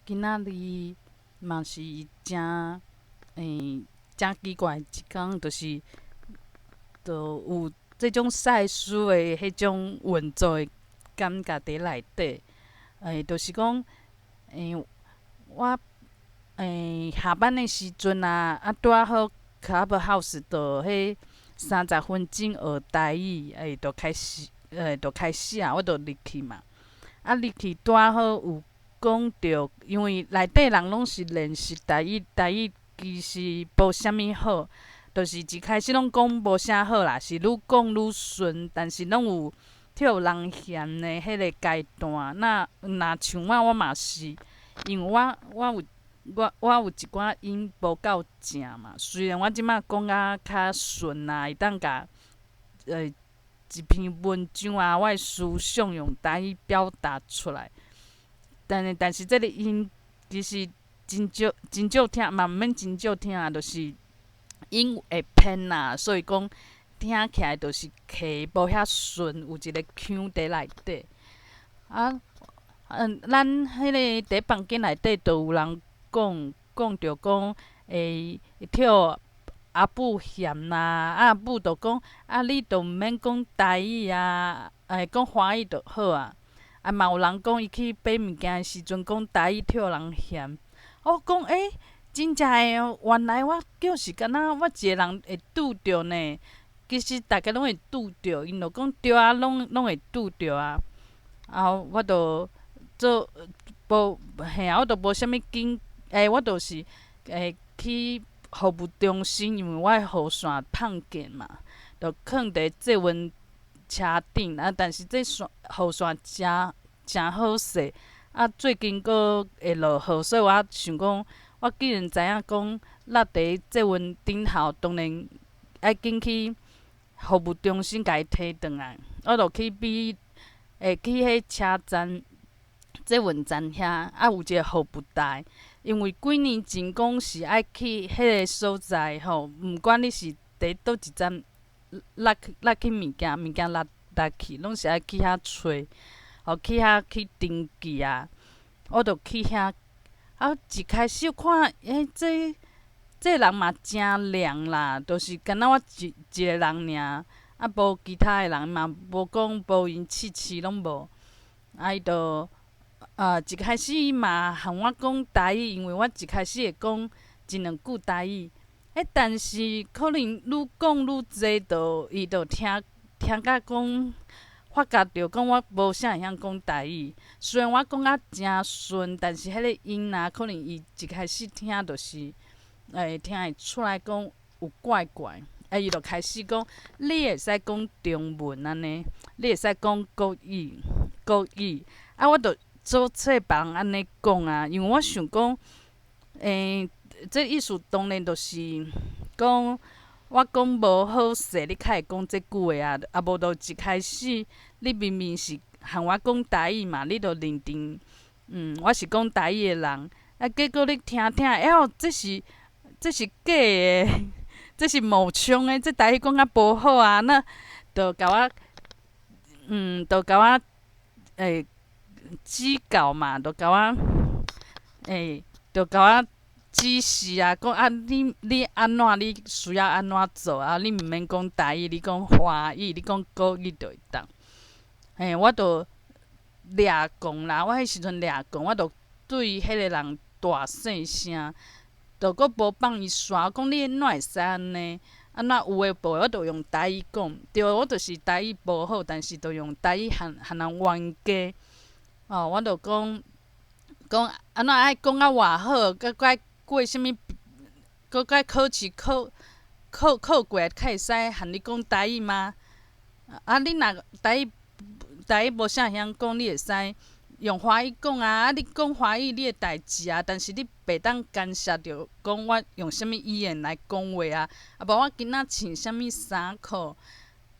今仔日嘛是誠欸誠奇怪的一工，就是就有這種賽事的彼種運作的感覺佇內底。欸，就是講，欸，我欸下班的時陣啊，啊拄仔好 Clubhouse 就彼30分鐘學台語，欸，就開始，欸，就開始啊，我就入去嘛。啊，入去拄仔好有講著，因為內底人攏是練習台語，台語其實無啥物好，就是一開始攏講無啥好啦，是愈講愈順，但是攏有予人嫌的彼个階段。那若像我，我嘛是，因為我我有我我有一寡音無夠正嘛。雖然我這擺講甲較順啊，會當共一篇文章啊，我的思想用台語表達出來。但但是這个音其實真少真少聽，嘛毋免真少聽啊，就是音會偏啦，所以講聽起來就是客無遐順，有一个腔佇內底。啊，嗯，咱彼个佇房間內底就有人講講著講，會予阿母嫌啦，啊阿母就講，啊你就毋免講台語啊，欸講華語就好啊。啊嘛有人講伊去買物件的時陣講台語予人嫌。我講欸，真正會哦，原來我就是敢若我一个人會拄著呢。其實大家攏會拄著，𪜶就講對啊，攏攏會拄著啊。啊，我就做無嘿啊，我就無啥物緊，欸，我就是欸去服務中心，因為我的雨傘碰見嘛，就囥佇捷運車頂啊。但是這傘雨傘誠誠好勢，啊，最近閣會落雨，所以我想講，我既然知影講落佇捷運頂頭，當然愛緊去服務中心共伊提轉來。我就去比，會去彼車站捷運站遐，啊有一个服務台。因為幾年前講是愛去彼个所在吼，毋管你是佇佗一站落落去物件，物件落落去，攏是愛去遐揣，吼去遐去登記啊。我就去遐，啊一開始看，欸，這這人嘛誠涼啦，就是敢若我一一个人爾，啊無其他的人嘛，無講無閒試試攏無。啊伊就啊一開始伊嘛和我講台語，因為我一開始會講一兩句台語。欸，但是可能愈講愈濟，就伊就聽聽甲講，發覺著講我無啥會曉講台語。雖然我講甲誠順，但是彼个音啊，可能伊一開始聽就是，會聽會出來講有怪怪。啊，伊就開始講，你會使講中文按呢，你會使講國語，國語。啊，我就做冊別人按呢講啊，因為我想講，欸，這意思當然就是講我講無好勢，你較會講這句話啊。啊，無就一開始你明明是和我講台語嘛，你就認定，嗯，我是講台語的人。啊，結果你聽聽，哎喲，這是這是假的，這是冒充的，這台語講甲無好啊，那就共我，嗯，就共我，欸，指教嘛，就共我，欸，就共我指示啊，講啊，你你按怎你需要按怎做啊？你毋免講台語，你講華語，你講國語就會當。嘿，我就掠狂啦，我彼時陣掠狂，我就對彼个人大細聲，就閣無放伊煞，我講你哪會使按呢？按怎有的無的，我就用台語講。對，我就是台語無好，但是就用台語和和人冤家。哦，我就講講按怎愛講甲偌好，閣閣愛過啥物，閣愛考試考考考過才會使和你講台語嗎？啊，你若台語台語無啥會曉講，你會使用華語講啊！啊，你講華語你的代誌啊，但是你袂當干涉著講我用啥物語言來講話啊！啊，無我今仔穿啥物衫褲，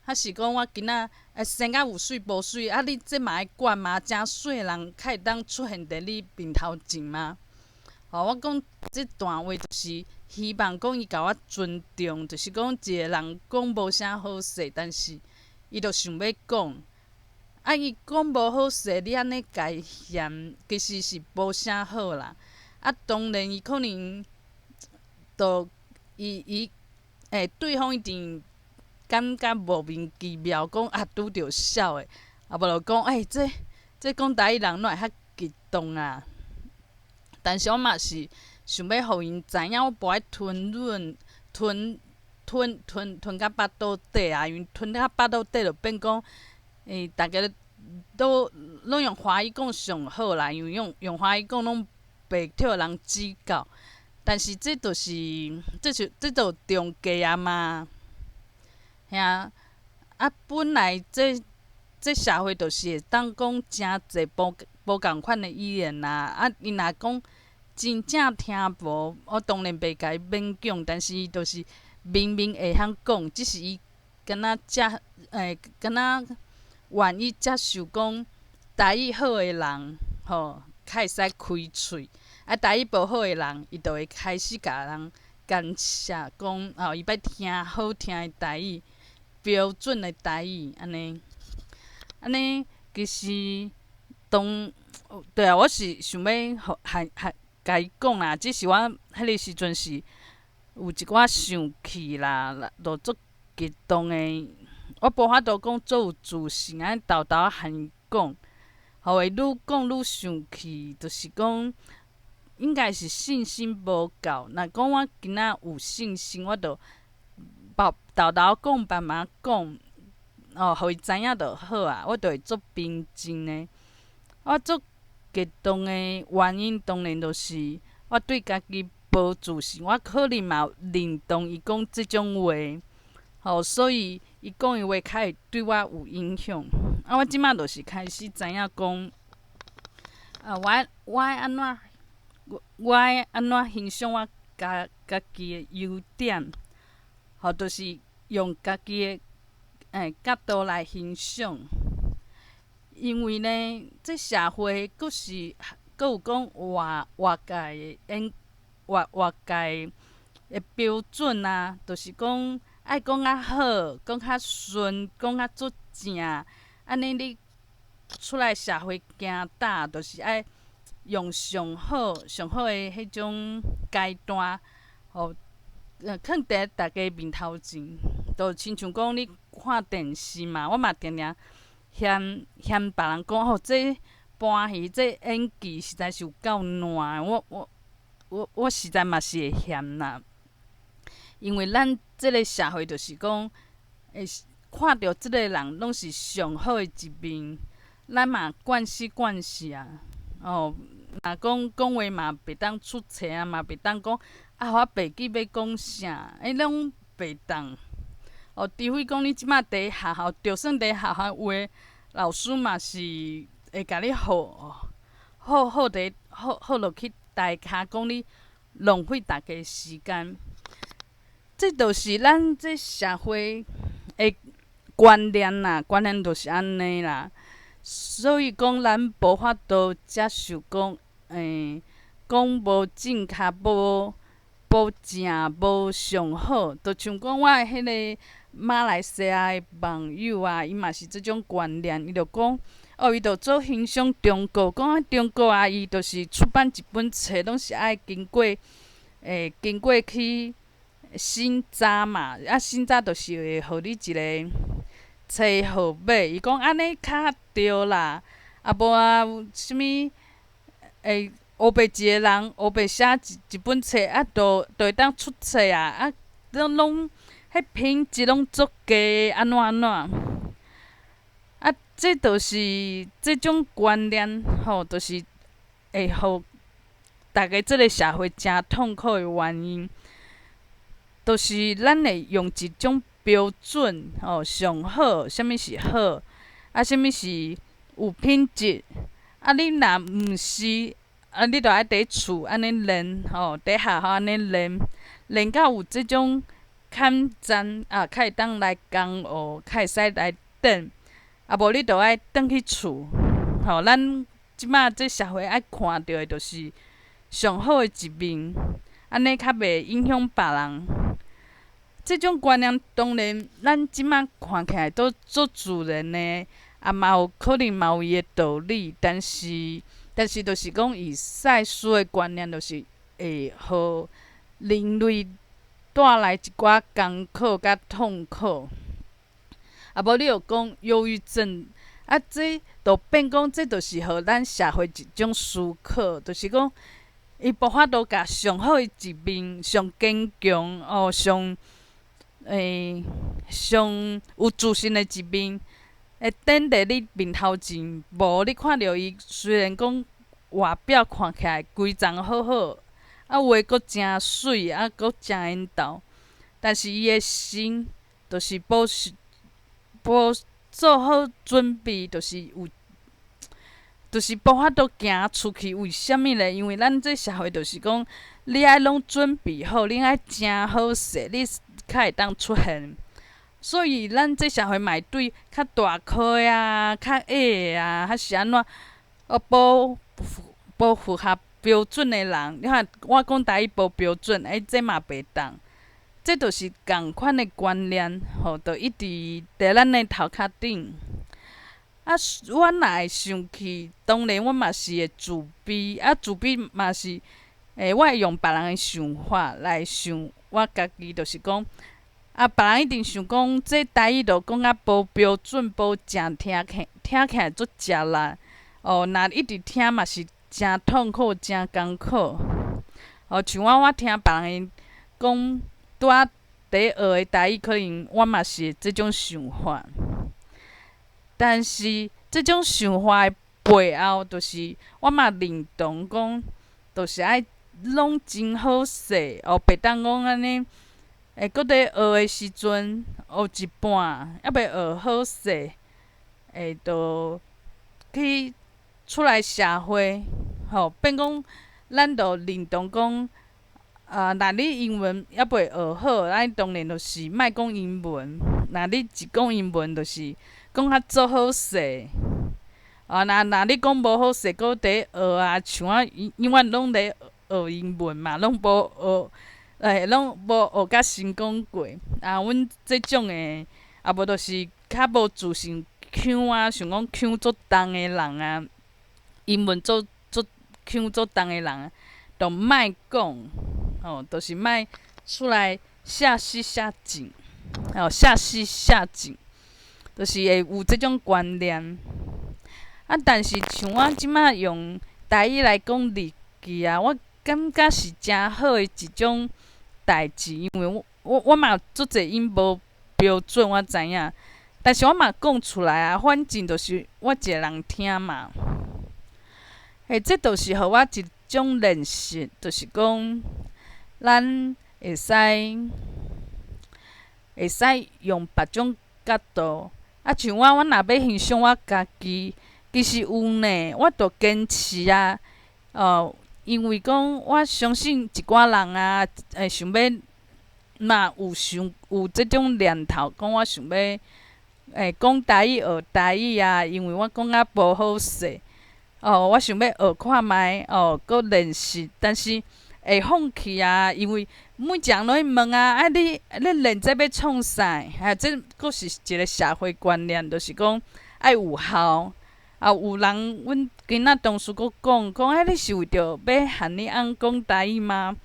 還是講我今仔欸生甲有媠無媠啊？你這嘛愛管嗎？誠媠的人較會當出現佇你面頭前嗎？吼，我講這段話就是希望講伊共我尊重，就是講一個人講無啥好勢，但是伊就想欲講。啊，伊講無好勢，你按呢共伊嫌，其實是無啥好啦。啊，當然伊可能，就伊伊欸，對方一定感覺莫名其妙，講啊拄著痟的，啊無就講欸，這這講台語人哪會較激動啊？但是我嘛是想欲予𪜶知影，我無愛吞忍、吞吞吞吞甲腹肚底啊，因為吞甲腹肚底就變講，欸，逐家都攏用華語講上好啦，因為用用華語講攏袂予人指教。但是這就是這就這就中介啊嘛，嘿啊，啊本來這這社會就是會當講誠濟無無仝款的語言啦，啊，𪜶若講真正聽無，我當然袂共伊勉強，但是伊就是明明會曉講，只是伊敢若接欸，敢若願意接受講台語好的人，吼，較會使開喙。啊，台語無好的人，伊就會開始共人干涉，講哦，伊欲聽好聽的台語，標準的台語，按呢，按呢，其實當對啊，我是想欲予含含共伊講啦，只是我彼个時陣是有一寡生氣啦，就足激動的，我無法度講足有自信，按呢沓沓含伊講，予會愈講愈生氣，就是講應該是信心無夠。若講我今仔有信心，我就沓沓講，慢慢講，哦，予伊知影就好啊。我就會足平靜的。我足激動的原因，當然就是我對家己無自信，我可能嘛有認同伊講這種話，吼，所以伊講的話較會對我有影響。啊，我這馬就是開始知影講，啊，我我愛按怎？我我愛按怎欣賞我家家己的優點，吼，就是用家己的欸角度來欣賞。因為呢，這社會閣是閣有講外外界的演外外界的標準啊，就是講愛講較好，講較順，講較足正，按呢你出來社會行踏，就是愛用上好上好的彼種階段，吼，囥佇逐家面頭前，就親像講你看電視嘛，我嘛定定嫌嫌別人講吼，這搬戲這演技實在是有夠爛的，我我我我實在嘛是會嫌啦。因為咱這个社會就是講，會看著這个人攏是上好的一面，咱嘛慣勢慣勢啊。哦，若講講話嘛袂當出錯啊，嘛袂當講啊，我袂記欲講啥，欸，攏袂當。哦，除非講你這馬佇學校，就算佇學校有的老師嘛是會共你好好好佇好好落去台跤，講你浪費逐家時間。這就是咱這社會的觀念啦，觀念就是按呢啦。所以講，咱無法度接受講，欸，講無正確、無無正、無上好，就像講我的彼个馬來西亞的網友啊，伊嘛是這種觀念，伊就講，哦，伊就做欣賞中國，講啊中國啊，伊就是出版一本冊，攏是愛經過，欸，經過去審查嘛，啊，審查就是會予你一个冊號碼，伊講按呢較對啦，啊無啊，啥物會烏白一个人烏白寫一一本冊，啊，就就會當出冊啊，啊，攏攏彼品質攏足低，按怎按怎？啊，這就是這種觀念吼，就是會予逐家這个社會誠痛苦的原因，就是咱會用一種標準吼，上好，啥物是好，啊，啥物是有品質，啊，你若毋是，啊，你就愛佇厝按呢練吼，佇學校按呢練，練到有這種坎站啊，較會當來江湖，較會使來轉，啊，無你就愛轉去厝，吼，咱這馬這社會愛看著的，就是上好的一面，按呢較袂影響別人。這種觀念當然，咱這馬看起來都足自然的，啊嘛有可能嘛有伊的道理，但是就是講以賽斯的觀念，就是會予人類帶來一寡艱苦佮痛苦。啊，無你又講憂鬱症，啊，這就變講，這就是予咱社會一種思考，就是講，伊無法度共上好的一面、上堅強哦、上有自信的一面，會展佇你面頭前。無你看著伊，雖然講外表看起來規叢好好，啊有的閣誠媠，啊閣誠緣投，但是伊的心就是無做好準備，就是有，就是無法度行出去。為啥物咧？因為咱這社會就是講，你愛攏準備好，你愛誠好勢，你較會當出現。所以咱這社會嘛會對較大顆的啊、較矮的啊，還是按怎，哦，無符合標準的人，你看我講台語無標準，欸，這嘛袂當。這就是仝款的觀念，吼，就一直佇咱的頭殼頂。啊，我若會想起，當然我嘛是會自卑，啊，自卑嘛是，我會用別人的想法來想我家己，就是講，啊，別人一定想講，這台語就講甲無標準，無誠聽起來足食力，哦，若一直聽嘛是誠痛苦、誠艱苦。哦，像我，我聽別人講，拄仔佇學的台語，可能我嘛是這種想法。但是這種想法的背後，就是我嘛認同講，就是愛攏真好勢，哦，袂當講按呢，閣佇學的時陣，學一半，猶未學好勢，會就去出來社會，吼，變講咱就認同講，啊，若你英文猶未學好，咱當然就是莫講英文。若你一講英文，就是講較足好勢。啊，若你講無好勢，閣佇學啊，像我永遠攏佇學英文嘛，攏無學，攏無學甲成功過。啊，阮這種的，啊無就是較無自信腔啊，想講腔足重的人啊，英文足足腔足重的人，就莫講。吼，就是莫出來下死下井，吼，下死下井，就是會有這種觀念。啊，但是像我這馬用台語來講日記啊，我感覺是誠好的一種代誌，因為我嘛足濟音無標準，我知影，但是我嘛講出來啊，反正就是我一個人聽嘛。欸，這就是予我一種練習，就是講，咱會使用別種角度，啊，像我，我若欲欣賞我家己，其實有呢，我就堅持啊，哦，因為講我相信一寡人啊，會想欲嘛有想有這種念頭，講我想欲講台語學台語啊，因為我講甲無好勢，哦，我想欲學看覓，哦，閣練習，但是會放棄啊，因為每一個人攏會問啊，啊你練這欲創啥？啊，這閣是一個社會觀念，就是講愛有效。啊，有人阮囡仔同事閣講講，啊，你是為著欲予你翁講台語嗎？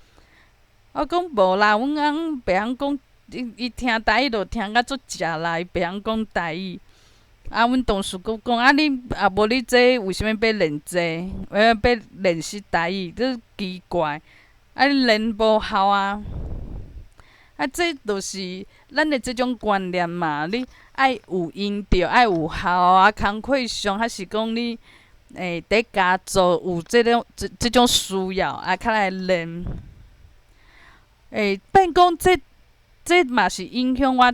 我講無啦，阮翁袂曉講，伊聽台語就聽甲足食力，伊袂曉講台語。啊，阮同事閣講，啊你啊無你這為啥物欲練這？欲練習台語，這奇怪。啊！你練無效啊！啊，這就是咱的這種觀念嘛。你愛有用著，愛有效啊！工課上，還是講你佇家做有這種需要啊，較來練。變講這嘛是影響我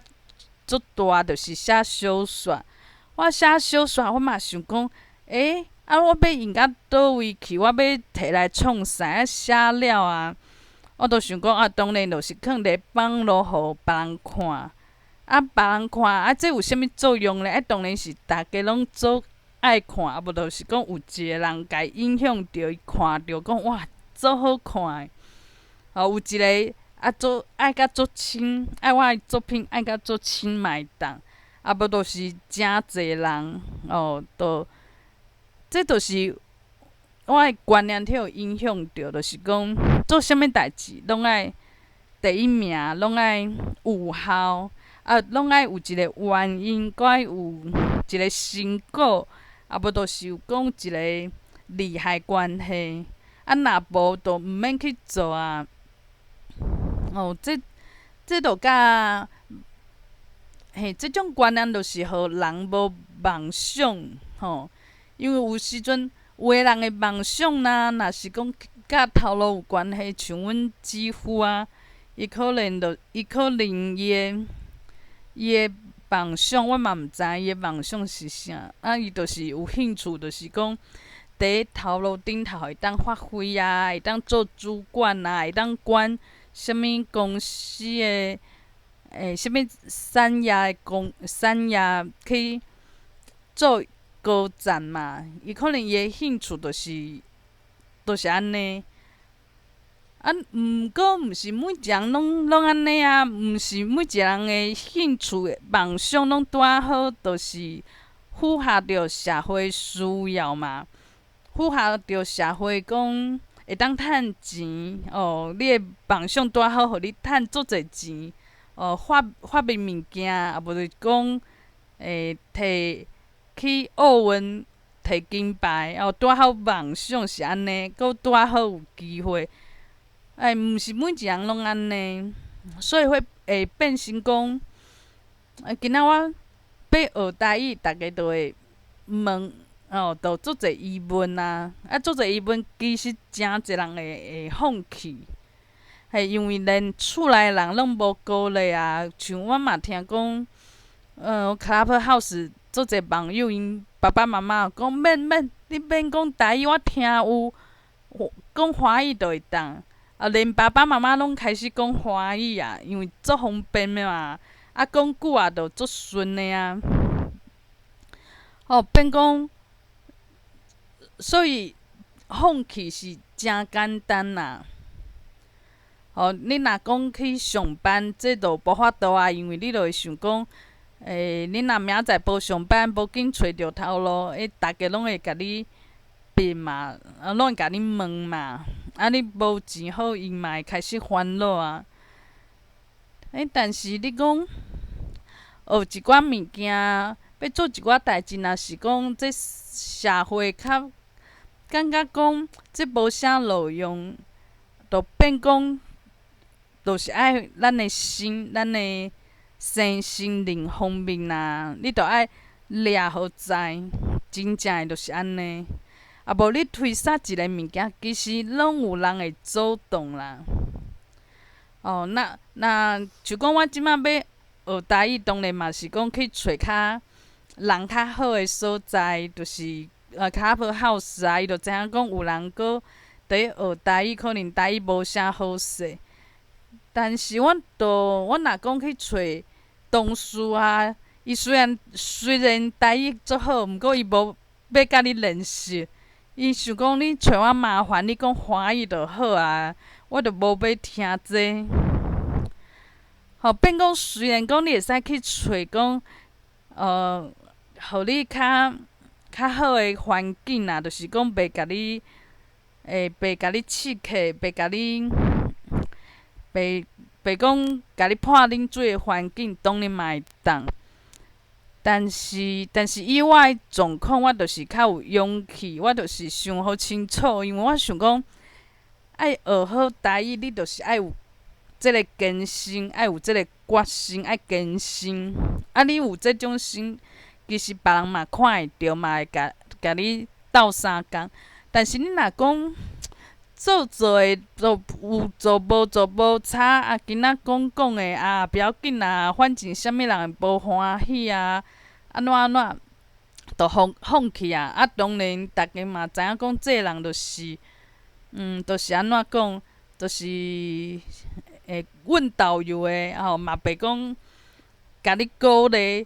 足大，就是寫小說。我寫小說，我嘛想講，欸，啊！我欲用甲佗位去？我欲摕來創啥？啊，寫了啊，我就想講啊，當然就是囥佇網路，予別人看。啊，別人看啊，這有啥物作用咧？啊，當然是逐家攏足愛看，啊無就是講有一個人共伊影響著，伊看著講哇，足好看的。哦，有一個啊，足愛甲足深，愛我的作品愛甲足深嘛會當。啊無就是誠濟人哦，就這就是我的觀念體有影響著，就是講做啥物代誌攏愛第一名，攏愛有效，啊，攏愛有一個原因，閣愛有一個成果，啊無就是有講一個利害關係，啊，若無就毋免去做啊。哦，這就佮嘿，這種觀念就是予人無夢想吼，因為有時陣有的人的夢想啦，若是講佮頭路有關係，像阮姊夫啊，伊可能伊的夢想，我嘛毋知伊的夢想是啥，啊，伊就是有興趣，就是講佇頭路頂頭會當發揮啊，會當做主管啊，會當管啥物公司的，啥物產業的產業去做高層嘛，伊可能伊的興趣就是按呢。啊，毋過毋是每一個人攏按呢啊，毋是每一個人的興趣、夢想攏拄仔好，就是符合著社會需要嘛，符合著社會講會當趁錢哦。你的夢想拄仔好，予你趁足濟錢哦，發明物件，啊無就是講摕去奧運摕金牌哦，拄仔好夢想是按呢，閣拄仔好有機會。欸，毋是每一個人攏按呢，所以會變成講，今仔我欲學台語，逐家就會問，哦，就足濟疑問啊，啊，足濟疑問，其實誠濟人會放棄，係因為連厝內人攏無鼓勵啊。像我嘛聽講，Clubhouse 足濟網友𪜶爸爸媽媽講免免，你免講台語，我聽有，講華語就會當。啊，連爸爸媽媽攏開始講華語啊，因為足方便的嘛，啊，講久啊就足順的啊。哦，變講，所以放棄是誠簡單啦。哦，你若講去上班，這就無法度啊，因為你就會想講，你若明仔載無上班，無緊揣著頭路，逐家攏會共你變嘛，啊，攏會共你問嘛。啊！你無錢好，𪜶嘛會開始煩惱啊。但是你講學一寡物件，欲做一寡代誌，若是講這社會較感覺講這無啥路用，就變講，就是愛咱的心、咱的身心靈方面啊，你著愛掠予知，真正的就是按呢。啊，無你推捒一个物件，其實攏有人會阻擋啦。哦，那就講我這馬欲學台語，當然嘛是講去揣較人較好的所在，就是Clubhouse 啊，伊就知影講有人閣佇咧學台語，可能台語無啥好勢。但是我若講去揣同事啊，伊雖然台語足好，毋過伊無欲佮你練習。伊想講你揣我麻煩，你講華語就好啊，我就無欲聽這。吼，變講雖然講你會使去揣講，予你較好的環境啊，就是講袂共你刺客，袂講共你潑冷水的環境，當然嘛會當。但是以我的狀況，我就是較有勇氣，我就是想予清楚，因為我想講，愛學好台語，你就是愛有這个堅心，愛有這个決心，愛堅心。啊，你有這種心，其實別人嘛看會著，嘛會共你鬥相共。但是你若講做做的，就有做無做無差啊！今仔講講的啊，不要緊啦，反正啥物人會無歡喜啊，按怎按怎，就放棄啊！啊，當然，逐家嘛知影講，這个人就是，就是按怎講，就是會問導遊的吼，嘛袂講共你鼓勵，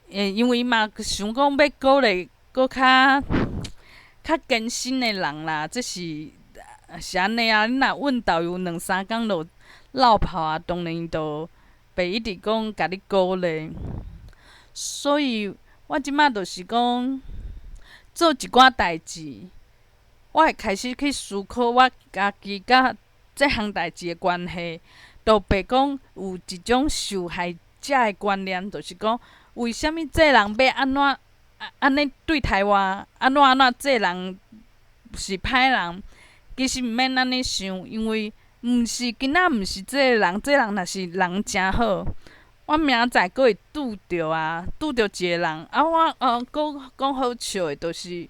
因為伊嘛想講欲鼓勵閣較艱辛的人啦，這是。是按呢啊！你若問導遊兩三工就落跑啊，當然就袂一直講共你鼓勵。所以我這馬就是講做一寡代誌，我會開始去思考我家己佮這項代誌的關係，就白講有一種受害者的觀念，就是講為啥物這人欲按怎按呢對待我，按怎按怎這人是歹人，其實毋免按呢想，因為毋是囡仔，毋是這個人，這個人若是人誠好，我明仔載閣會拄著啊，拄著一個人啊，我閣講好笑的，就是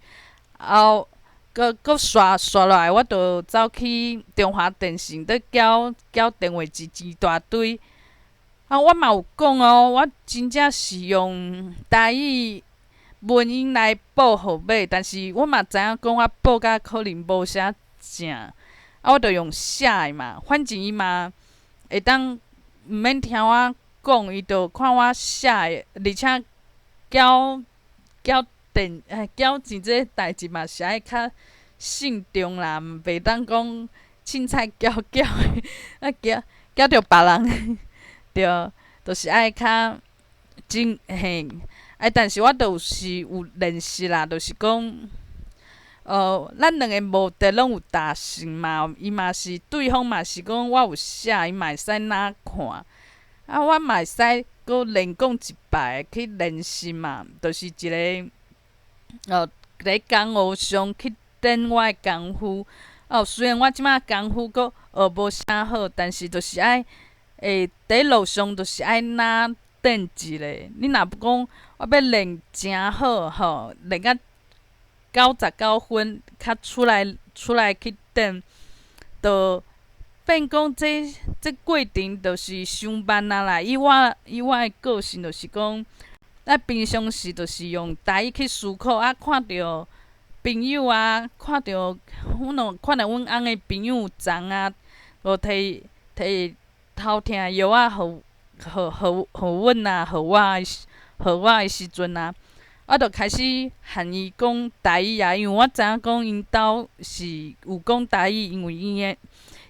後閣閣煞煞落來，我就走去中華電信佇繳繳電話錢一大堆。啊，我嘛有講哦，我真正是用台語文音來報號碼，但是我嘛知影講我報甲可能無啥正，啊，我就用寫的嘛，反正伊嘛會當毋免聽我講，伊就看我寫的，而且繳繳電繳錢這代誌嘛是愛較慎重啦，袂當講凊彩繳繳的，啊繳繳著別人，對，就是愛較真嘿。啊，但是我就是有練習啦，就是講，咱兩个目的攏有達成嘛，伊嘛是對方嘛是講我有寫，伊嘛會使哪看，啊，我嘛會使閣連講一擺去練習嘛，就是一个，佇江湖上去練我的功夫。哦，雖然我這馬功夫閣學無啥好，但是就是愛，佇路上就是愛哪練一下。你若講我欲練誠好吼，練甲99分，較出來去練，就變講這過程就是傷慢啊啦。以我的個性就是講，咱平常時就是用台語去思考，啊，看著朋友啊，看著阮若看著阮翁的朋友叢啊，無提提頭疼的藥仔予予予予阮啊，予我的時陣啊，我就開始和伊講台語啊，因為我知影講𪜶兜是有講台語，因為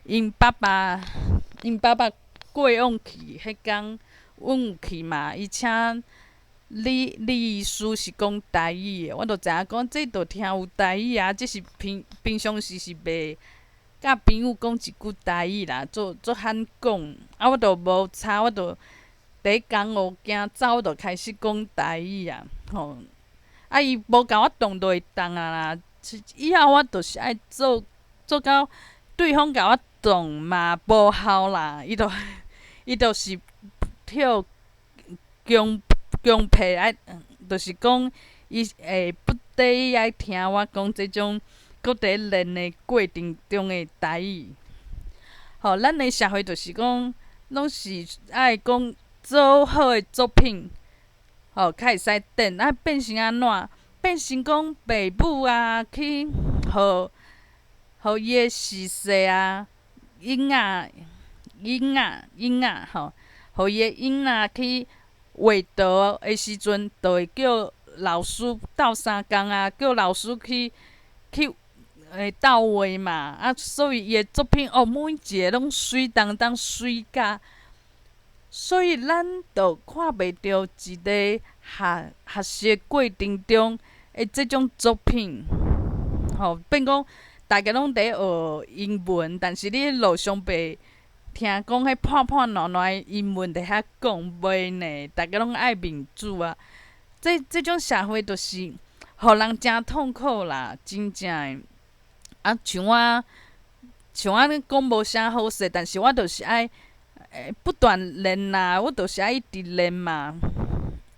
𪜶爸爸過往去彼工，阮有去嘛，伊請李李醫師是講台語的，我就知影講這就聽有台語啊，這是平平常時是袂佮朋友講一句台語啦，做做罕講，啊，我就無差，我就佇江湖行走，我就開始講台語啊，吼，啊，伊無共我擋就會當啊啦，以後我就是愛做做到對方共我擋嘛無效啦，伊就是跳強強迫愛，就是講伊會不得已愛聽我講這種閣佇練的過程中的台語。吼，咱的社會就是講，攏是愛講做好的作品，吼，較會使展，啊變成按怎？變成講爸母啊，去予予伊的婿婿啊、囡仔、囡仔、囡仔吼，予伊的囡仔去畫圖的時陣，就會叫老師鬥相共啊，叫老師去鬥畫嘛。啊，所以伊的作品哦，每一个攏媠當當媠甲，所以咱就看袂著一个學學習過程中的這種作品，吼，變講大家攏佇學英文，但是你路上袂聽講彼破破爛爛的英文佇遐講，袂呢，大家攏愛面子啊。這種社會就是予人誠痛苦啦，真正的。啊，像我講無啥好勢，但是我就是愛不斷練啦，我就是愛一直練嘛。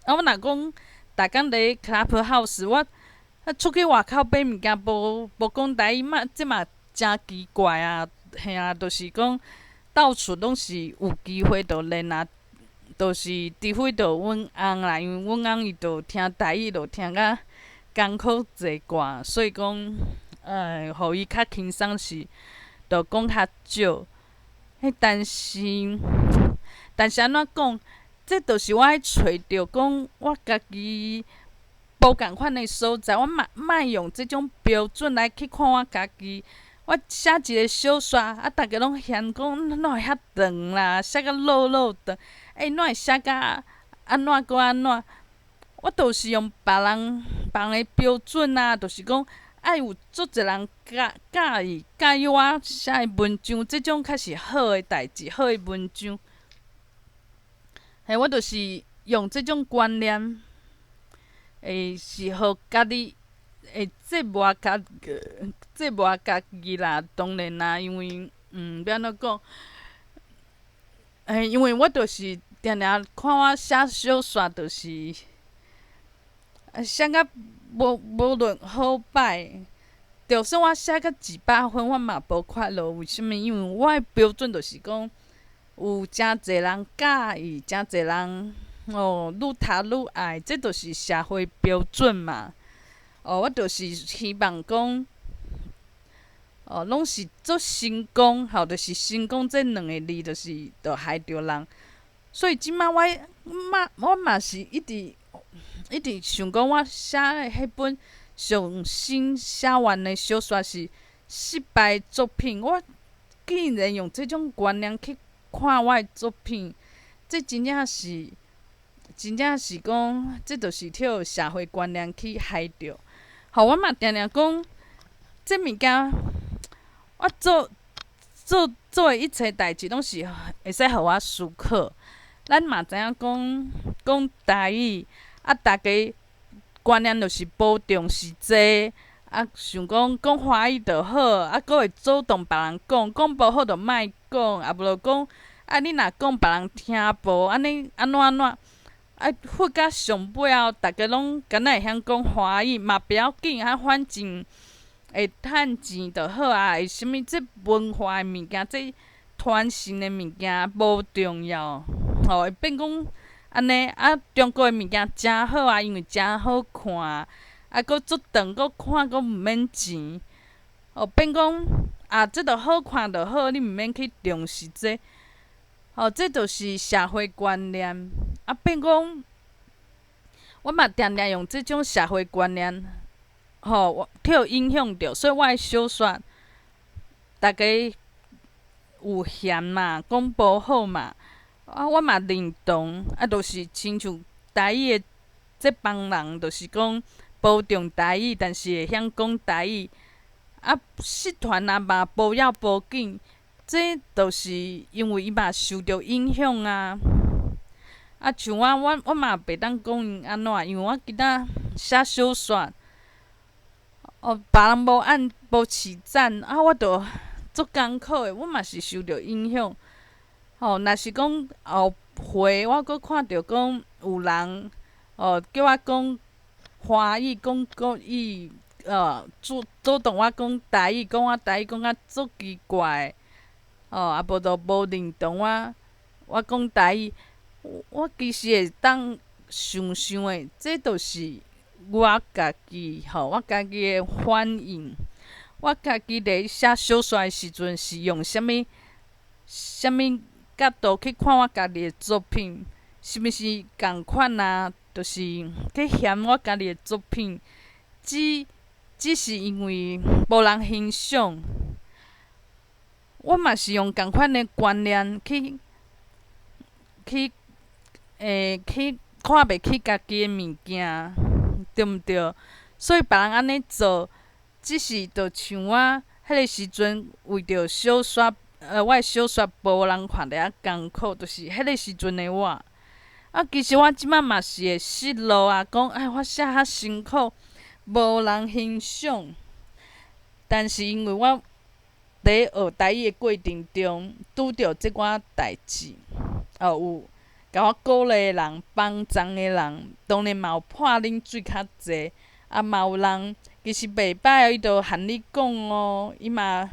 啊，我若講逐工佇 Clubhouse，我啊出去外口買物件無無講台語嘛，這嘛誠奇怪啊！嘿啊，就是講到處攏是有機會就練啊，就是除非就阮翁啦，因為阮翁伊就聽台語，就聽甲艱苦濟寡，所以講，予伊較輕鬆是，就講較少。彼但是按怎講？這就是我愛揣著講，我家己無仝款的所在，我嘛莫用這種標準來去看我家己。我寫一个小說，啊，逐家攏嫌講哪會遐長啦，寫甲落落長，欸，哪會寫甲按怎閣按怎？我就是用別人別人的標準啊，就是講愛有足濟人佮意我寫的文章，這種較是好的代誌，好的文章。嘿，我就是用這種觀念，會是予家己會折磨家折磨家己啦。當然啦，因為欲按怎講？嘿，因為我就是定定看我寫小說，就是寫甲無論好歹，就算我寫甲100分，我嘛無快樂。為啥物？因為我的標準就是講，有誠濟人佮意，誠濟人哦，愈讀愈愛，這就是社會標準嘛。哦，我就是希望講，哦，攏是足成功，吼，就是成功這兩个字，就是就害著人。所以這擺我嘛我嘛是一直一直想講，我寫的彼本上新寫完的小說是失敗作品。我竟然用這種觀念去看我的作品，這真正是真正是講，這就是予社會觀念去害著。吼，我嘛定定講，這物件我做做做的一切代誌，攏是會使予我思考。咱嘛知影講講台語，啊，逐家觀念就是無重視這個，啊，想講講華語就好，啊，閣會主動別人講，講無好就莫講，啊無就講，啊，你若講別人聽無，按呢按怎按怎，啊，佛到上尾後，逐家攏敢若會曉講華語嘛，不要緊，啊，反正會趁錢就好啊，會啥物這文化的物件，這傳承的物件無重要，吼，會變講按呢啊，中國的物件誠好啊，因為誠好看，啊，閣足長，閣看閣毋免錢，哦，變講啊，這著好看就好，你毋免去重視這，吼，這就是社會觀念，啊，變講我嘛定定用這種社會觀念，吼，我予影響著，所以我的小說，逐家有嫌嘛，講無好嘛，啊，我嘛認同，啊，就是親像台語的這幫人，就是講無重台語，但是會曉講台語，啊，失傳啊嘛無要無緊，這就是因為伊嘛受著影響啊。啊，像我，我嘛袂當講𪜶按怎，因為我其他寫小說，哦，別人無按無揤讚，啊，我就足艱苦的，我嘛是受著影響。吼，若是講後回我閣看著講有人哦叫我講華語、講國語，主動我講台語，講我台語講甲足奇怪，哦，啊無就無認同我，我講台語，我其實會當想想的，這就是我家己吼，我家己的反應。我家己佇寫小說的時陣是用啥物啥物角度去看我家己的作品？是毋是仝款啊？就是去嫌我家己的作品，只是因為無人欣賞。我嘛是用仝款的觀念去看袂起家己的物件，對毋對？所以別人按呢做，只是就像我彼个時陣為著小說，我的小說無人看得遐艱苦，就是彼个時陣的我。啊，其實我這擺嘛是會失落啊，講哎，我寫較辛苦，無人欣賞。但是因為我佇學台語的過程中，拄著這寡代誌，哦，有共我鼓勵的人、幫贊的人，當然嘛有潑冷水較濟，啊嘛有人其實袂歹，伊就和你講哦，伊嘛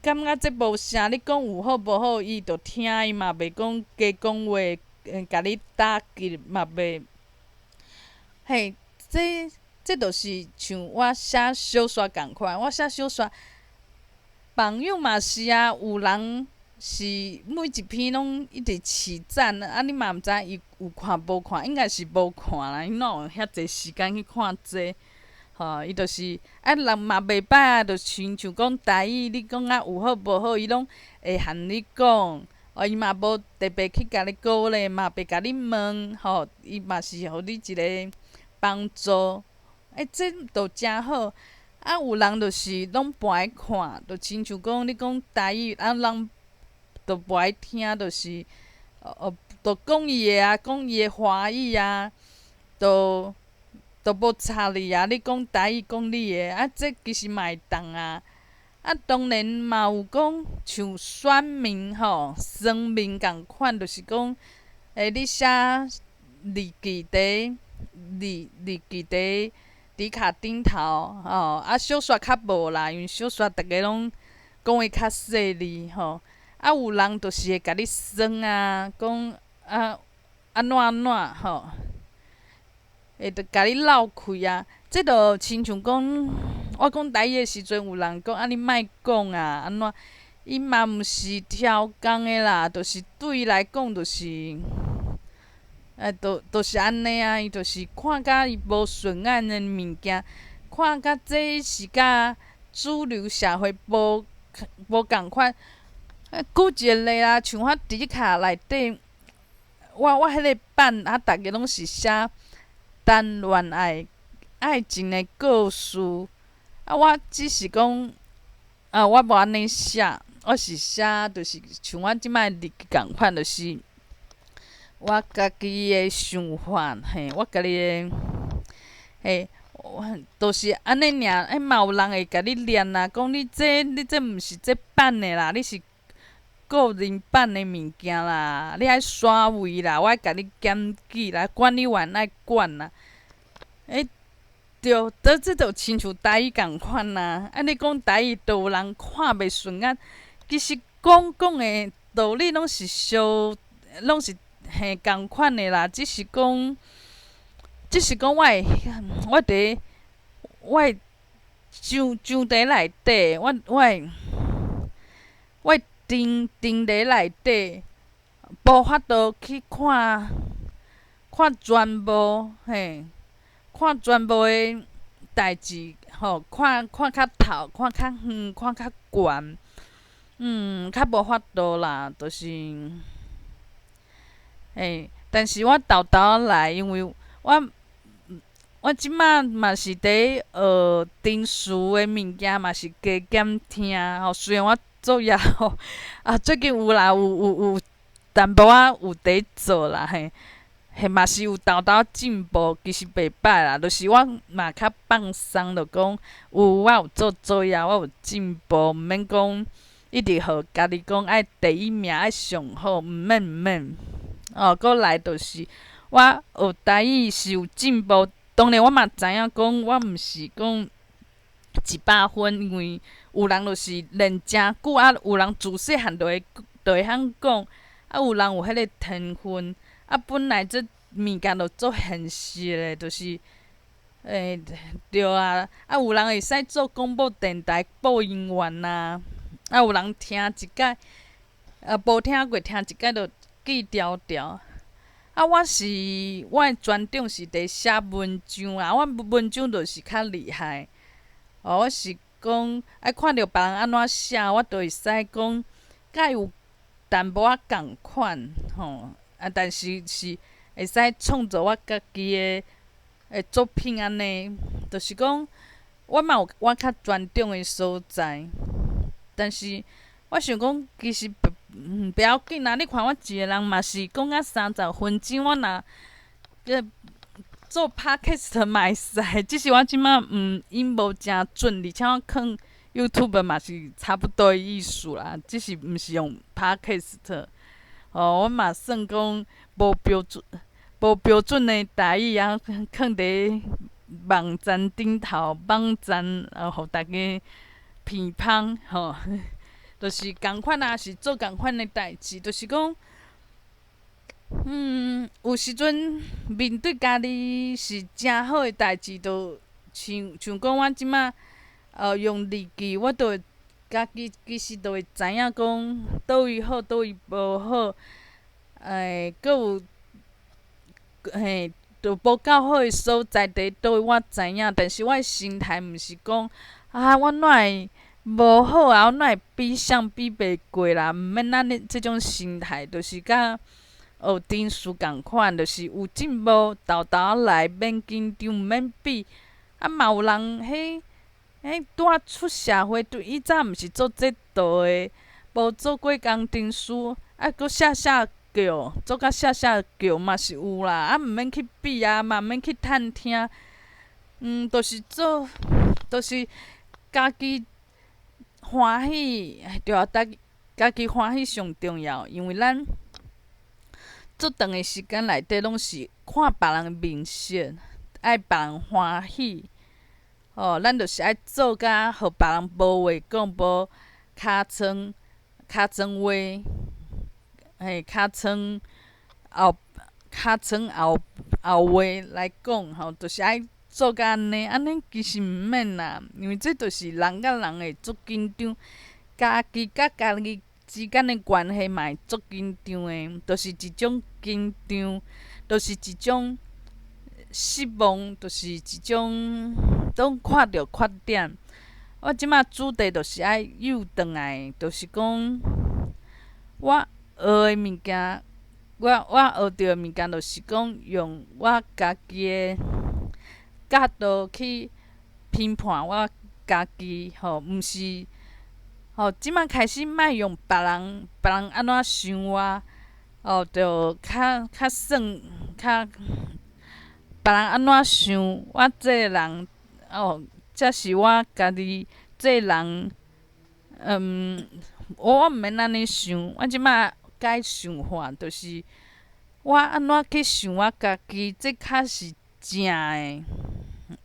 感覺這無啥，你講有好無好，伊就聽，伊嘛袂講加講話，共你打擊嘛袂。嘿，這就是像我寫小說仝款，我寫小說，網友嘛是啊，有人是每一篇攏一直揤讚，啊，你嘛毋知伊有看無看，應該是無看啦，伊哪有遐濟時間去看這個？吼，伊就是啊，人嘛袂歹啊，就親像講台語，你講啊有好無好，伊攏會和你講，哦，伊嘛無特別去共你鼓勵，嘛袂共你問，吼，伊嘛是予你一个幫助，欸，這就誠好。啊，有人就是攏無愛看，就親像講你講台語，啊，人就無愛聽，就是，哦，就講伊的啊，講伊的華語啊，就無插你啊。你講台語，講你的，啊，這其實嘛會當啊。啊，當然嘛有講像選民吼，選民仝款，就是講，欸，你寫日記佇日記佇迪卡頂頭吼，啊，小說較無啦，因為小說逐家攏講的較細膩吼。啊，有人就是會共你酸啊，講啊按怎按怎吼，會著共你鬧開啊。這就親像講，我講台語的時陣，有人講啊，你莫講啊，按怎？伊嘛毋是超工的啦，就是對伊來講，就是，欸，就是按呢啊，伊就是看甲伊無順眼的物件，看甲這是佮主流社會無仝款。舉一個例啊，像我迪卡內底，我彼個版啊，逐家攏是寫談戀愛、愛情的故事。啊，我只是講，啊，我無按呢寫，我是寫，就是像我這擺日記仝款，就是我家己的想法，嘿，我家己的，嘿，我就是按呢爾，欸，嘛有人會共你念啊，講你這毋是這版的啦，你是個人版的物件啦，你愛刷位啦，我愛共你檢舉啦，管理員愛管啦。欸，對，這就親像台語仝款啊。啊，你講台語，都有人看袂順眼。其實講講的道理攏是相，攏是嘿仝款的啦。只是講我會上佇內底，我會停佇內底，無法度去看看全部，嘿，看全部的代誌，吼，看看較透，看較遠，看較懸，較無法度啦，就是，嘿，但是我沓沓仔來，因為我這馬嘛是佇學填詞的物件，嘛是加減聽吼。雖然我作業吼，啊，最近有啦，有淡薄仔有佇做啦，嘿，嘿嘛是有沓沓進步，其實袂歹啦。就是我嘛較放鬆，就講有我有做作業，我有進步，毋免講一直予家己講愛第一名，愛上好，毋免毋免。哦，閣來就是我學台語是有進步，當然我嘛知影講，我毋是講100分，因為有人就是練誠久啊，有人自細漢就會曉講，啊，有人有彼個天分，啊，本來這物件就足現實的，就是，欸，對啊，啊，有人會使做廣播電臺播音員啊，啊，有人聽一擺，啊，無聽過聽一擺就記牢牢。啊，我是我的專長是佇寫文章啊，我文章就是較厲害。哦，我是講愛看著別人按怎寫，我就會使講，佮伊有淡薄仔仝款吼。啊，但是是會使創造我家己的作品按呢，就是講我嘛有我較專長的所在，但是我想講其實袂要緊啦。你看我一個人嘛是講甲30分鐘，我若做 podcast 嘛會使，只是我這馬音無誠準，而且我囥 YouTube 嘛是差不多的意思啦，只是毋是用 podcast。哦，我嘛算講無標準的台語啊，囥佇網站頂頭，網站啊，予大家鼻芳吼，就是仝款啊，是做仝款的代誌，就是講，有時陣面對家己是誠好的代誌，就像講我這馬用日記，我就會家己其實就會知影講佗位好，佗位無好，欸，閣有嘿，就無夠好的所在佇佗位我知影，但是我的心態毋是講啊，我哪會無好啊，我哪會比誰比袂過啦？毋免按呢這種心態，就是佮學程式仝款，就是有進步，沓沓仔來，免緊張，毋免比。啊，嘛有人彼彼拄仔出社會，對以早毋是做這道的，無做過工程師，啊，閣寫寫叫，做甲寫寫叫嘛是有啦。啊，毋免去比啊，嘛毋免去探聽，就是做，就是家己歡喜，對啊，家己歡喜上重要，因為咱足長的時間內底攏是看別人面色，愛別人歡喜，吼，咱就是愛做甲予別人無話講，無尻川尻川話，嘿，尻川後尻川後後話來講，吼，就是愛做甲按呢，按呢其實毋免啦，因為這就是人佮人會足緊張，家己佮家己之間的關係嘛會足緊張的，就是一種緊張，就是一種失望，就是一種攏看著缺點。我這馬主題就是愛誘轉來，就是講我學的物件，我學著的物件，就是講用我家己的角度去評判我家己，吼，毋是，吼，這馬開始莫用別人別人按怎想我，哦，就較較算較別人按怎想我這个人，哦，才是我家己這个人，我毋免按呢想，我這馬改想法，就是我按怎去想我家己，這較是正的，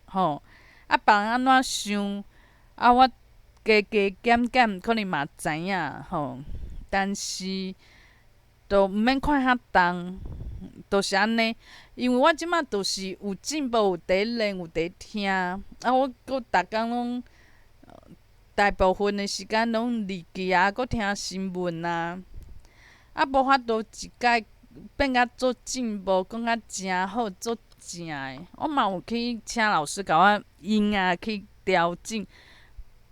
吼。啊，別人按怎想，啊，我加加減減可能嘛知影，吼。但是，都毋免看遐重，就是按呢。因為我這馬就是有進步，有佇練，有佇聽。啊，我閣逐工攏大部分的時間攏日記啊，閣聽新聞啊。啊，無法度一擺變甲足進步，講甲誠好，足正的。我嘛有去請老師共我音啊去調整，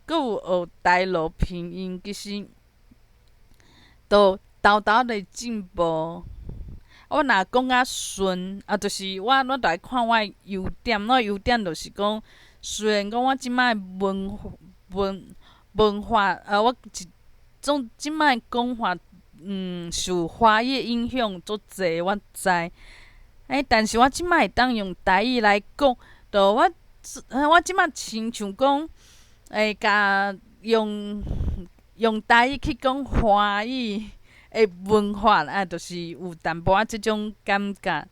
閣有學台羅拼音，其實都沓沓咧進步。我若講較順，啊，就是我我著愛看我的優點，我優點就是講，雖然講我這擺文文文化，啊，我一總這擺講話，受華語影響足濟，我知。欸，但是我這擺會當用台語來講，著我我這擺親像講，會共用用台語去講華語的文化，啊，就是有淡薄仔這種感覺，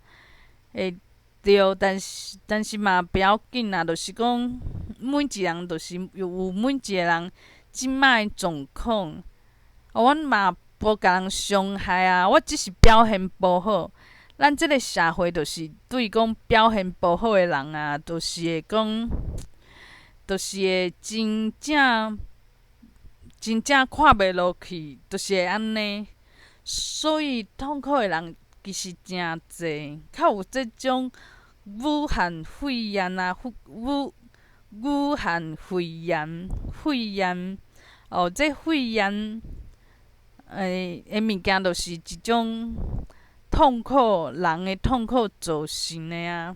會對，但是但是嘛不要緊啦，就是講每一個人就是有每一個人這擺的狀況，阮嘛無共人傷害啊，我只是表現無好。咱這个社會就是對講表現無好的人啊，就是會講，就是會真正真正看袂落去，就是會按呢。所以痛苦的人其實誠濟，較有這種武漢肺炎啊，武武漢肺炎肺炎哦，這肺炎的物件，就是一種痛苦人的痛苦造成的啊。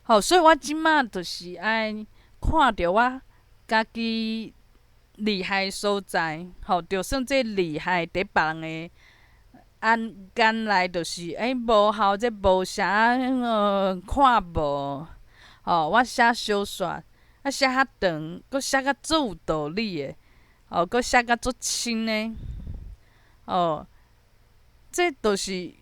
好，所以我這馬就是愛看著我家己厲害的所在，吼，就算這厲害佇別人的眼眼內，就是欸無效，這無啥看無，吼，我寫小說，啊寫較長，閣寫甲足有道理的，哦，閣寫甲足深的，哦，這就是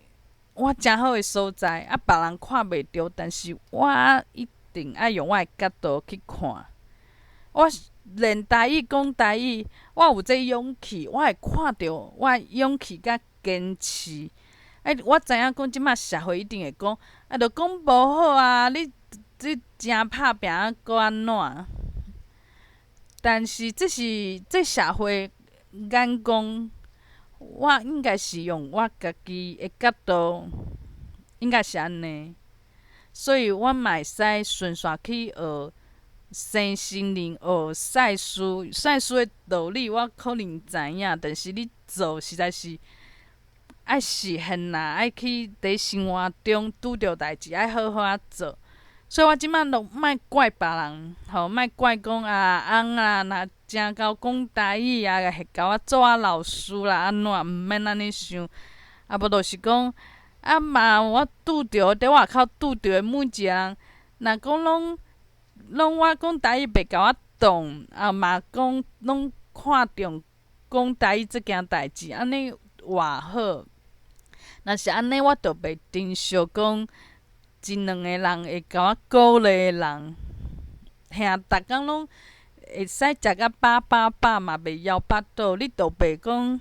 我誠好的所在，啊，別人看袂著，但是我一定愛用我的角度去看。我練台語講台語，我有這勇氣，我會看著我勇氣佮堅持。欸，我知影講這馬社會一定會講，啊，著講無好啊，你你誠拍拚啊，閣按怎？但是這是這社會眼光，我應該是用我家己的角度，應該是按呢。所以我嘛會使順紲去學生新人學賽事，賽事的道理我可能知影，但是你做實在是愛實現啦，愛去佇生活中拄著代誌，愛好好仔做。所以我這擺攏莫怪別人，吼，莫怪講啊翁啊，若誠𠢕講台語啊，會共我做我老師啦，按怎毋免按呢想。啊無就是講，啊嘛我拄著佇外口拄著的每一個人，若講攏攏我講台語袂共我當，啊嘛講攏看重講台語這件代誌，按呢偌好。若是按呢，我就袂珍惜講一兩個人會共我鼓勵的人，兄，逐工攏會使食甲飽飽飽嘛，袂枵腹肚，你就袂講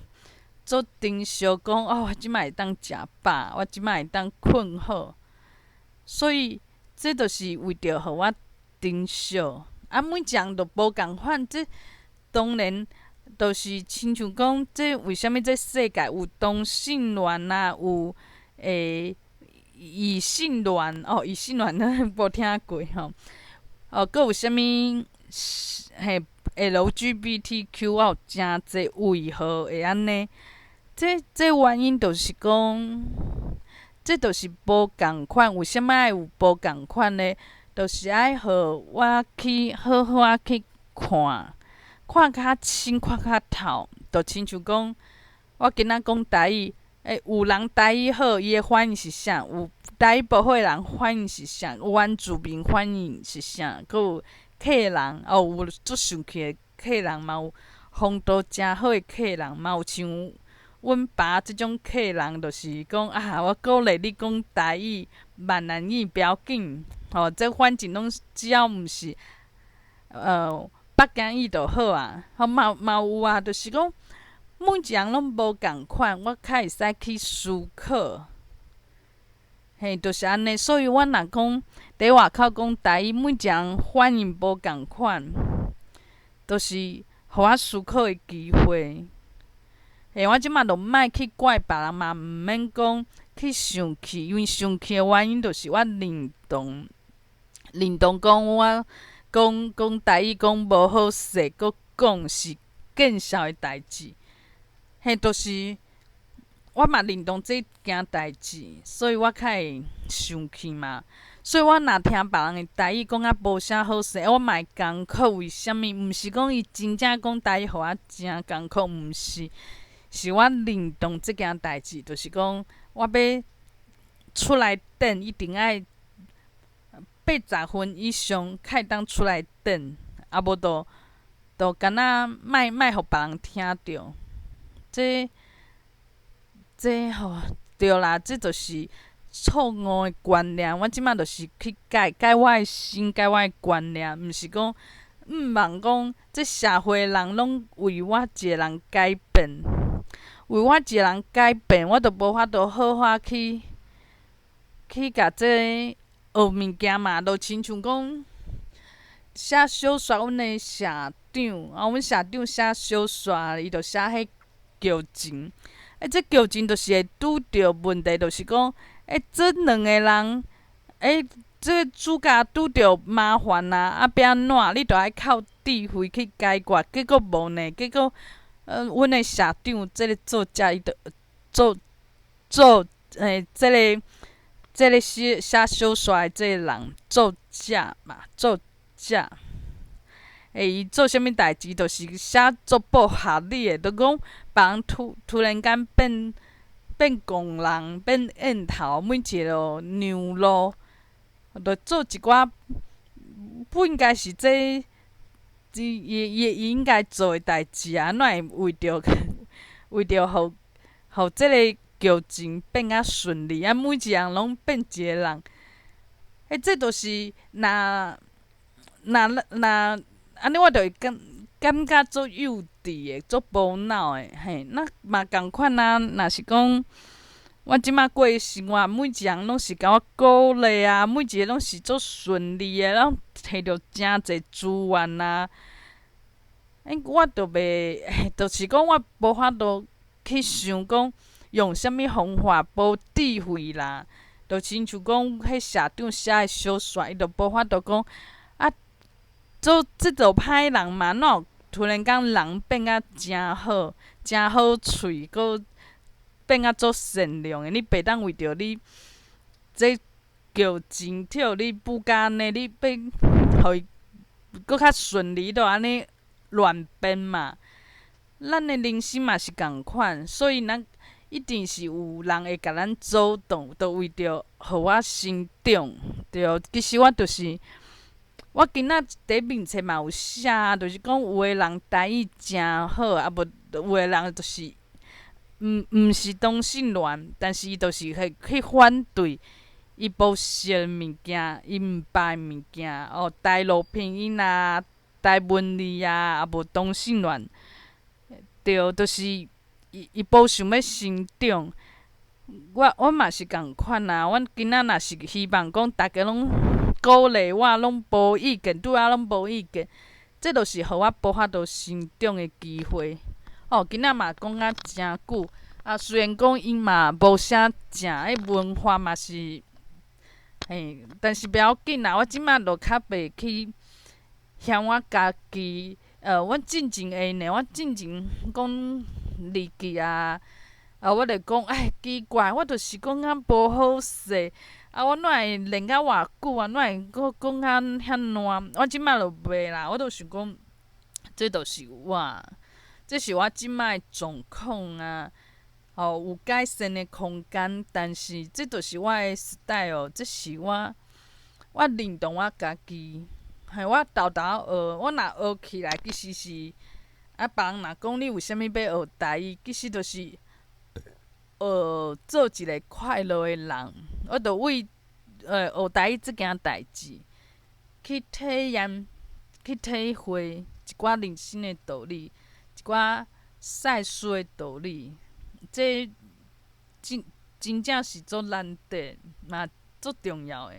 足珍惜講哦，我這擺會當食飽，我這擺會當睏好。所以這就是為著予我珍惜。啊，每一人都無仝款，這當然就是親像講，這為啥物這世界有同性戀啊，有異性戀哦，異性戀咱無聽過吼。哦，閣有啥物嘿 LGBTQ，我有誠濟為何會按呢？這原因就是講，這就是無仝款。為啥物愛有無仝款呢？就是愛予我去好好仔去看，看較深，看較透，就親像講，我今仔講台語，有人台語好，伊的反應是啥？有台語無好的人反應是啥？原住民反應是啥？閣有客人哦，有足生氣的客人，嘛有風度誠好的客人，嘛有像阮爸這種客人，就是講啊，我鼓勵你講台語、閩南語不要緊，吼，這反正攏只要毋是北京語就好啊。吼嘛嘛有啊，就是講每一人攏無仝款，我較會使去思考。嘿，就是按呢。所以我若講佇外口講台語，每一人反應無仝款，就是予我思考的機會。嘿，我這擺就莫去怪別人嘛，毋免講去生氣，因為生氣的原因就是我認同，認同講我講講台語講無好勢，閣講是見笑的代誌。嘿，就是我嘛認同這件代誌，所以我較會生氣嘛。所以我若聽別人的台語講甲無啥好勢，我嘛會艱苦。為啥物？毋是講伊真正講台語予我誠艱苦，毋是，是我認同這件代誌，就是講我欲出來轉，一定愛80分以上，才會當出來轉，啊無就就敢若莫莫予別人聽著。這這吼對啦，這就是錯誤的觀念。我這擺就是去改改我的心，改我的觀念，毋是講毋望講這社會人攏為我一個人改變，為我一個人改變，我就無法度好好去去共這學物件嘛，就親像講寫小說，阮的社長啊，阮社長寫小說，伊就寫彼劇情。這劇情就是會拄著問題，就是講，這兩個人，這主角拄著麻煩啊，啊，欲按怎？你著愛靠智慧去解決，結果無呢？結果，阮的社長這个作者，伊就做做這个寫寫小說的這個人，作者嘛，作者，伊做啥物代誌，就是寫足不合理的，就講別人突突然間變變戇人，變煙頭，每一个讓路，就做一寡不應該是這伊伊伊應該做的代誌啊，哪會為著為著予予這个劇情變較順利啊？每一項攏變一個人，這就是若若若按呢，我就會感感覺足幼稚的，足無腦的，嘿，那嘛仝款啊。若是講我這擺過的生活，每一項攏是共我鼓勵啊，每一个攏是足順利的，攏摕著誠濟資源啊。我就袂，就是講我無法度去想講用啥物方法，無智慧啦。就親像講彼社長寫的小說，伊就無法度講啊，做這就歹人嘛，哪有突然間人變甲誠好，誠好喙，閣變甲足善良的？你袂當為著你這叫錢跳你舞甲按呢，你欲予伊閣較順利，就按呢亂變嘛。咱的人生嘛是仝款，所以咱一定是有人會共咱阻擋，就為著予我成長，對。其實我就是，我今仔佇面冊嘛有寫，就是講有的人台語誠好，啊無有的人就是毋是同性戀，但是伊就是會去反對，伊無識的物件，伊毋捌的物件，哦，台羅拼音啊，台文字啊，啊無同性戀，對，就是伊無想欲成長。我嘛是仝款啊，阮今仔若是希望講逐家攏鼓勵我，攏無意見，對我攏無意見，這就是予我無法度成長的機會。哦，今仔嘛講甲誠久，啊，雖然講𪜶嘛無啥正，彼文化嘛是，嘿，但是袂要緊啦，我這擺就較袂去嫌我家己。阮進前會呢，我進前講離去啊，啊，我就講，哎，奇怪，我就是講較無好勢，啊，我哪會練甲偌久啊，哪會閣講甲遐爛？我這擺就袂啦，我就想講，這就是我，這是我這擺的狀況啊。哦，有改善的空間，但是這就是我的 style，這是我認同我家己。嘿，我沓沓學，我若學起來，其實是啊，別人若講你為啥物欲學台語，其實就是學做一个快樂的人。我就為學台語這件代誌去體驗、去體會一寡人生的道理，一寡世事的道理。這真真正是足難得，嘛足重要的。